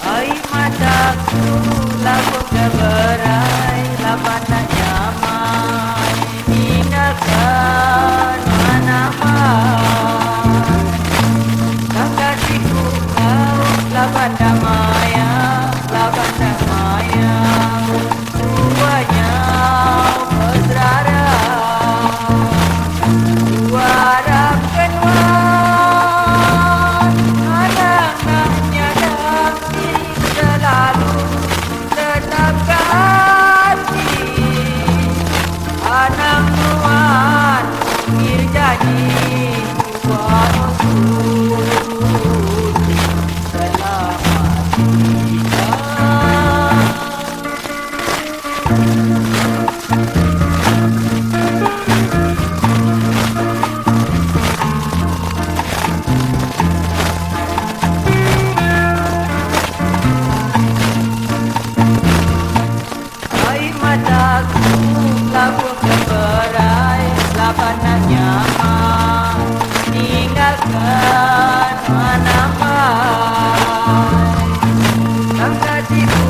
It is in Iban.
Ai mataku labuh keberai laban enda nyamai ninggalka nuan ambai. Tang katiku enggau laban enda maya laban enda maya tua nyau beserara. Ku arapka nuan anang enda nyadang diri selalu tetapka ati. Anang nuan mungkir janji tua nusun selamat tinggal. Ai mataku labuh keberai laban enda nyamai ninggalka nuan ambai. Tang katiku.